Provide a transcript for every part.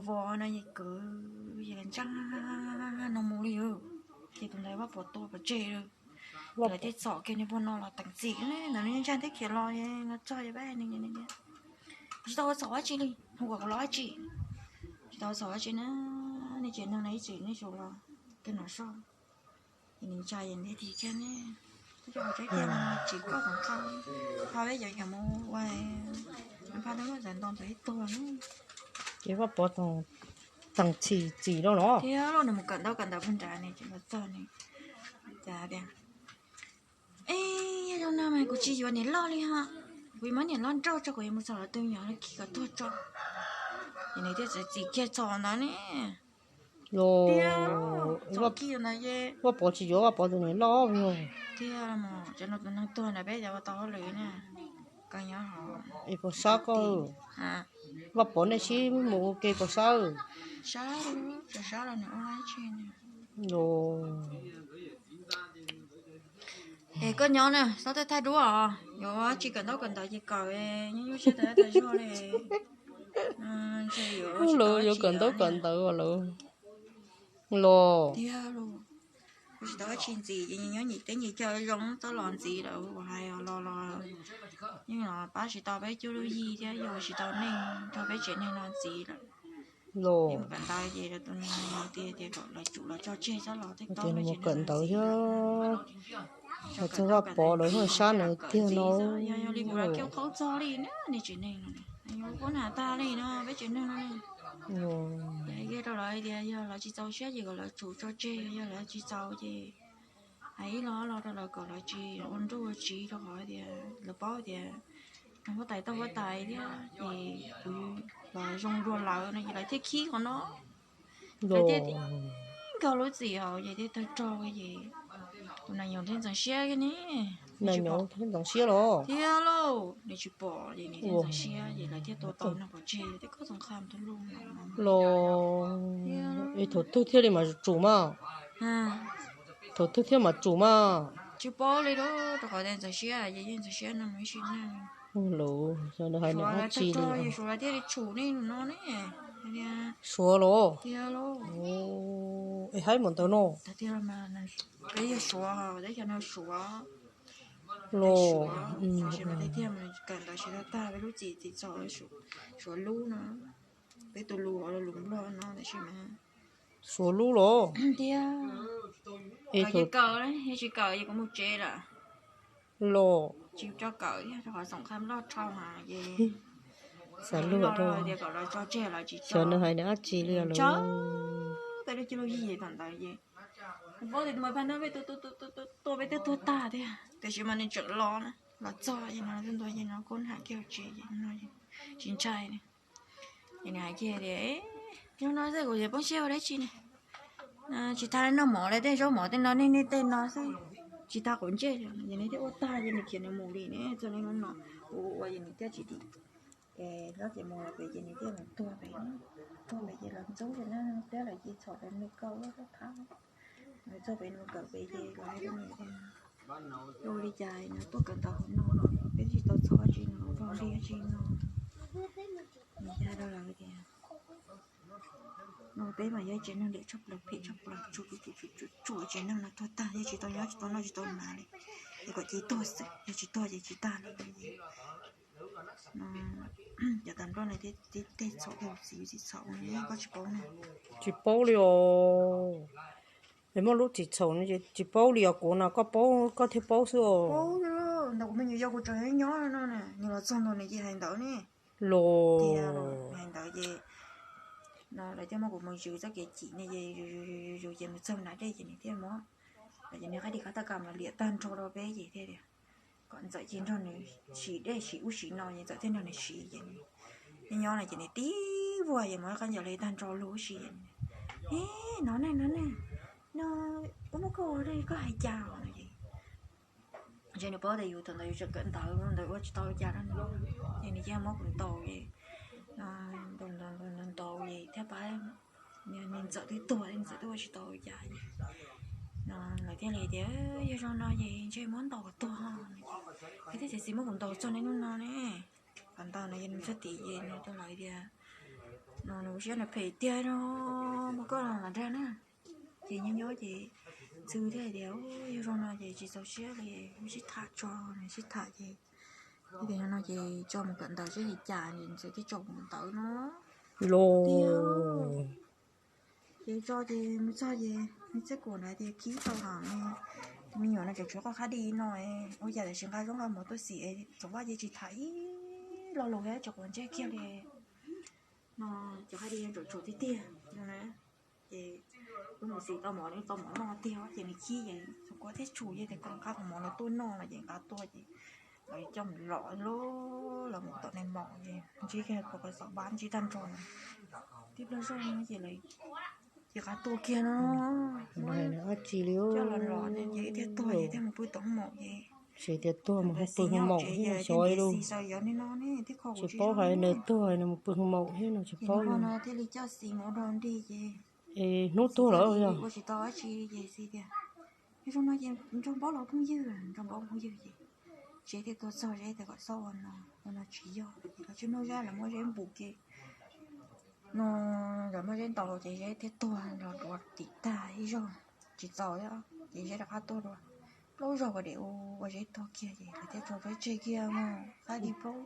Vov no es kwv es ntsaj no mus li. Ces tus ntawd Vaj Pov tua pov tseg lawm. Lawv thiaj txhom kiag niag pog no los teem txim ne, ntawd nws ntshai thiab khiav los, los txog es pab nws tias, Tsis tau ua txhaum dab tsi li, hu kom kuv los dab tsi? Tsis tau ua txhaum dab tsi na, nej tsev neeg no ib txwm nej zus los kiag no soj. Ces nws ntshai es nws thiaj tig kiag ne, twb coj qhov tsaib tiag no tsis koj txoom qha, qha peb cov yog mus ua, pha tau lub ntawd ntoo ntawd ib tuag ne. Ces Vaj Pov teem txim txim rau no thiab los nws mus kawm ntaub kawm ntawv puag nrad ne, ces los txog ne, cas tias, Ej, yog zoo no mas kuv tsis yuav niam loj li ho, kuv yuav muab niam loj nrauj tso, kuv yuav mus txhom lawv tus me nyuam los khi kom tuag tso. Ces nws thiaj txawm txim kiag txhom ntawd ne. Los, txhom kiag ntawd ces Vaj Pov tsis yuav Vaj Pov tus niam loj os. Thiab mus cov no tus neeg tuag ntawd peb cov ua tau hauj lwm na, koj nyob hauv es puas sab koj? Vaj Pov nej sib mus ua ke puas sab? Sab, tsis sab los nws ua dab tsi. Los, es koj nyob na, txhob thaij thaij duab os, yuav tsis kawm ntaub kawm ntawv ces kawm, nyob nyuaj siab tas tas zog li. Lawv yuav kawm ntaub kawm ntawv lawm los. Tiag los, kuv tsis tau dab tsi ntxiv ces nyob nyim teb nyim chaw zoo txhob los ntxiv lawm, kuv hais los los yeej los pab tsis tau peb cuab lub yig thiab yog tsis tau neeg nrog peb tsev neeg no ntxiv lawm. Los, kawm ntawv ces tus neeg tias tias kom lawv tsum los tso tseg txhob los tej tod, mus kawm ntawv thiab. Hais txog Vaj Pov lawv sab nws tiag no. Yog yog li kuv los kiag qhaub txog li na, nej tsev neeg no, kuv na tag li no peb tsev neeg no. Yog rau lawv tias yog lawv tsis txaus siab ces kom lawv tsum tso tseg, yog lawv tsis txaus ces hais ib lo lo rau lawv kom lawv tsis ua nruj ua tsiv rau qhov tias lawv paub tias huab tais tau huab tais thiab ces kuv los zoo dua lawv no ces lawv thiaj khib qhov no. Lawv thiaj nkag lub txim hauv ces thiaj tawg rog ces tus nas nyoos thiaj ntxeev siab ne. Nas nyoos thiaj ntxeev siab los thiab lauj, nws tsis pom ces nws thiaj ntxeev siab ces lawv thiaj tua tau no pov tseg tej koj txoom qha tus lus los. Es thaum twg thiaj li mam tsum mas? Thaum twg thiaj mam tsum mas? Tsis paub li lauj, rau qhov tias ntxeev siab ces yeej ntxeev siab no mus ib sim neej. Lawv hais nws dab tsi li, Suav lawv thiaj li tshum nej no ne. Suav los? Tiag lauj. Es haib mus ntawd no. Peb yog Suav, teb chaws no Suav los. Tab sis mas tiag tiag mas kawm ntawv tsis tau tag peb lub txim txim txhaum Suav lub no. Peb tus lus los lus Nplog no tab sis mas Suav lub los. Tiag, es kawm ces kawm, yog tsis kawm ces kuv mus tsev lawm. Los, tsis tso kawm thiab rau qhov xoom qhab loj dhau mas ces xav luag rau tias kom lawv tso tseg los tsis tso. Xyov nws hais nws dab tsi li lawm. Peb lub cuab lub yig thaum ntawd ces kuv paub tias tus mas pha no peb tua peb twb tuag tag tiag, tiam sis mas nws tseem los na, los txog ces no tuaj ntua ces no kub ham kiag tsev ces no tsis ntshai ne. Ces nws hais kiag tias, Yog no xwb kuv yuav poob siab ua dab tsi ne? Tsis tas noj mov li, tej zaub mov tej no nej niaj tej no xwb, tsis tas quav ntsej li. Ces nws thiaj ua tag ces nws khiav nws mus li ne, txog li hnub no kuv ua ces nws thiaj tsis dim. Ces hlob ces mus pem ces nws thiaj mus tuag pem, tuag pem ces los ntxub li na, thiab lawv ces txhom rau nws kaum lub thab thab. Nws txog pem nws kawm pem ces lawv hais rau nws tias, Ua li cas nws tuaj kawm ntawv hauv no los peb tsis tau txhob dab tsi no, pog li dab tsi no? Nws thiaj hais rau lawv tias, No peb mas yog tsev neeg liam tshaj plaws, phem tshaj plaws, tsuam tsuam tsev neeg no tuag tag, yog tsis tau nyob tsis tau noj tsis tau hnav li, es kom cia tuag xwb, yog tsis tuag ces tsis tag li. Cov tas nplog no tib tej txhaum, tib txim txhaum, koj tsis paub no? Tsis paub li os. Es muaj lub txim txhaum no ces tsis paub li os, kuv no koj paub koj thiaj paub xwb os. Ntawm kuv me nyuam yaus kuv tseem nyob no ne, nws los txog ntua nws ces hais ntawd ne. Los, hais ntawd ces no lawv thiaj muab kuv mus zwm txoj kev cim ne, ces zus zus zus ces mus txog nram dej ces nws thiaj muab, ces nws qaib ris qab tab kas mas liam tag nrho rau peb ces thiaj tias kom Ntxawm cia nrog nws siv dej siv ub siv no ces Ntxawm thiaj nrog nws siv ces nws nyob no ces nws tib vuag ces muab qab ncaws li tag nrho lug ub si ces, E, no ne, no ne, no, ua muab koj ua li koj hais cas no ces ntshe nws paub tias yus thaum ntawd yus tseem kawm ntawv ntawd ua tsis tau li cas rau nws, ces nws cia muab kuv ntaus ces, ntaus ntaus ntaus ntaus ces thiaj pab, nws Ntxawm twb tuag, Ntxawm twb ua tsis tau li cas ces lawv thiaj li tias, Yog zoo no ces ntshe muab ntaus kom tuag. Ces thiaj txiav txim muab kuv ntaus txog niaj hnub no ne. Kom ntaus no ces nws txog tid ces nws rau lawv tias, No nws ua siab nws phem tiag no, muab koj los dag na. Ces nyob nyob ces Ntxhw thiaj hais tias, Yog zoo no ces tsis txaus siab li, sib tham tso. Nws sib tham ces, tias no ces tso mus kawm ntawv seb li cas ces Ntxhw thiaj tso mus kawm ntawv no. Los ces tso ces mus txog ces nws txawm kuj ntawd tias khib tau hos me nyuam no tseem tshuav qhov qab di no, ua cas tam sim nqa zaub nqa mov tuaj xim es thaum vaj ces tsis tham ib lo lus thiab tseem quav ntsej kiag li no, cov qab di tseem tshuav tiag tiag no na. Ces wb mus xim tau mov, tau mov noj tiag ces nws khib ces txhua kua thiaj tshum ces tias kom nqa qhov mov no tuaj noj no ces nqa tuaj ces lawv coj mus lom lub, lawv mus tom nais maum ces ntsib kiag tus qhov xov pab ntsib tag nrho na. Tib pliag zoj no ces lawv ces qab tuaj kiag no. Dab tsi li, coj los lom ces thiaj tuag ces thiaj mus pw tom maum ces. Tsis tias tuag mus pw hoo maum thiab no xyov li. Tsis paub hais nws tuag nws mus pw hoo maum thiab no tsis paub no. Thiaj li coj xim mus ua dog dig ces es hnub tuag lawm yog ua tsis tau dab tsi ces xim tias, Yog zoo no ces nrog npaub los phooj ywg, nrog npaub phooj ywg ces tsev thiaj tuag txog, Zeb tias kom txhob ua no, ua no tsis yog, lawv tsis muaj Zeb, lawv muab Zeb npus kiag no, lawv muab Zeb ntaus ces Zeb thiaj tuag los dua tim tag ib zaug, tsis txaus thiab ces Zeb rov qab tuaj dua plaub zaug kom diam ua Zeb tuag kiag ces lawv thiaj tso Zeb tseg kiag no. Qab di plaub,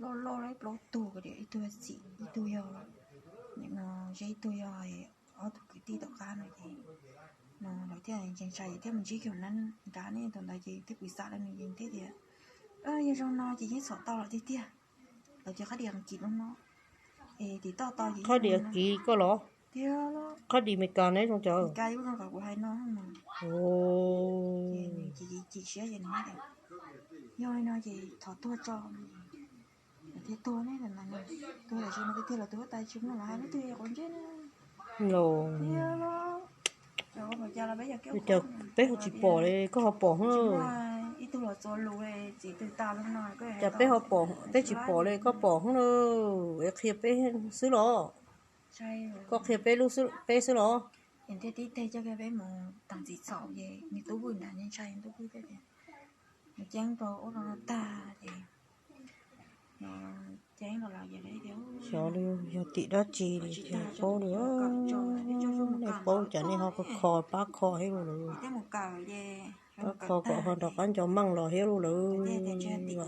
loj loj plaub tug kom diam, ib tug yog txim ib tug yog no, Zeb ib tug yog ob tug kwv tij tom qab no ces no lawv thiaj ntshai ntshai thiaj mus ntsib kiag nab nrad ne, thaum ntawd ces thiaj pw xam lawv nws ces thiaj tias, Yog zoo no ces yeej txhom tau los tiag tiag. Lawv tias qab di Askiv no, es tim toj tau ces qab di Askiv koj los tiag, qab di Meskas ne zoo cas, Meskas zoo rau kuv hais no. Ces nws chim chim siab ces nws tias, Yog li no ces thov tuag tso. Thiaj tuag ne, tuag tam sim no tiag tiag los tus huab tais tsis muaj los hais leej twg quav ntsej na. Los cas peb ho tsis pom li koj ho pom hwb? Ib tug los txua lus txiv twg tas li no, cas peb ho pom, peb tsis pom li koj pom hwb na? Es qhia peb xwb los? Koj qhia peb lub, peb xwb los? Es thiaj tib teg coj kiag peb mus tag txiv txhaum ces nws tub pwj nrad ntshai, nws tub pwj thiaj tias, Nws ceeb rau ub rau no tag ces ceeb rau lawv ces, xyov li yog tim dab tsi li tsis paub li. Nej paub cas nej ho kho pab kho thiab lawm, pab kho kom ho rov qab nco meej los thiab lawm.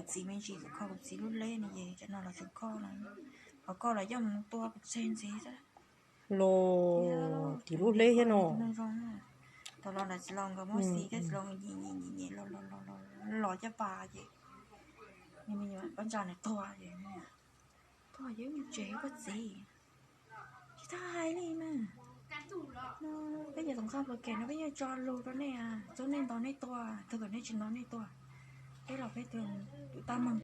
Txiv me ntsis kuv kho kuv txiv lub hleb no ces tam no los tseem kho no, ho koj los coj mus tua kuv tseg ntxiv xwb. Los tim lub hleb thiab no. Thaum los ntawd txiv laus nkawd muab xis thiab txiv laus nyiam nyiam nyiam los los los caj pas ces me nyuam pab ntsa nws tuag ces, tuag ces mus tsev koj txiv. Tsis tau hais li mas. Peb cov tom qab pluas kem no peb yeej tso lus rau nej, txub nej ntaus nej tuag, tug kom nej tsis ntaus nej tuag. Peb los peb tus tab meeg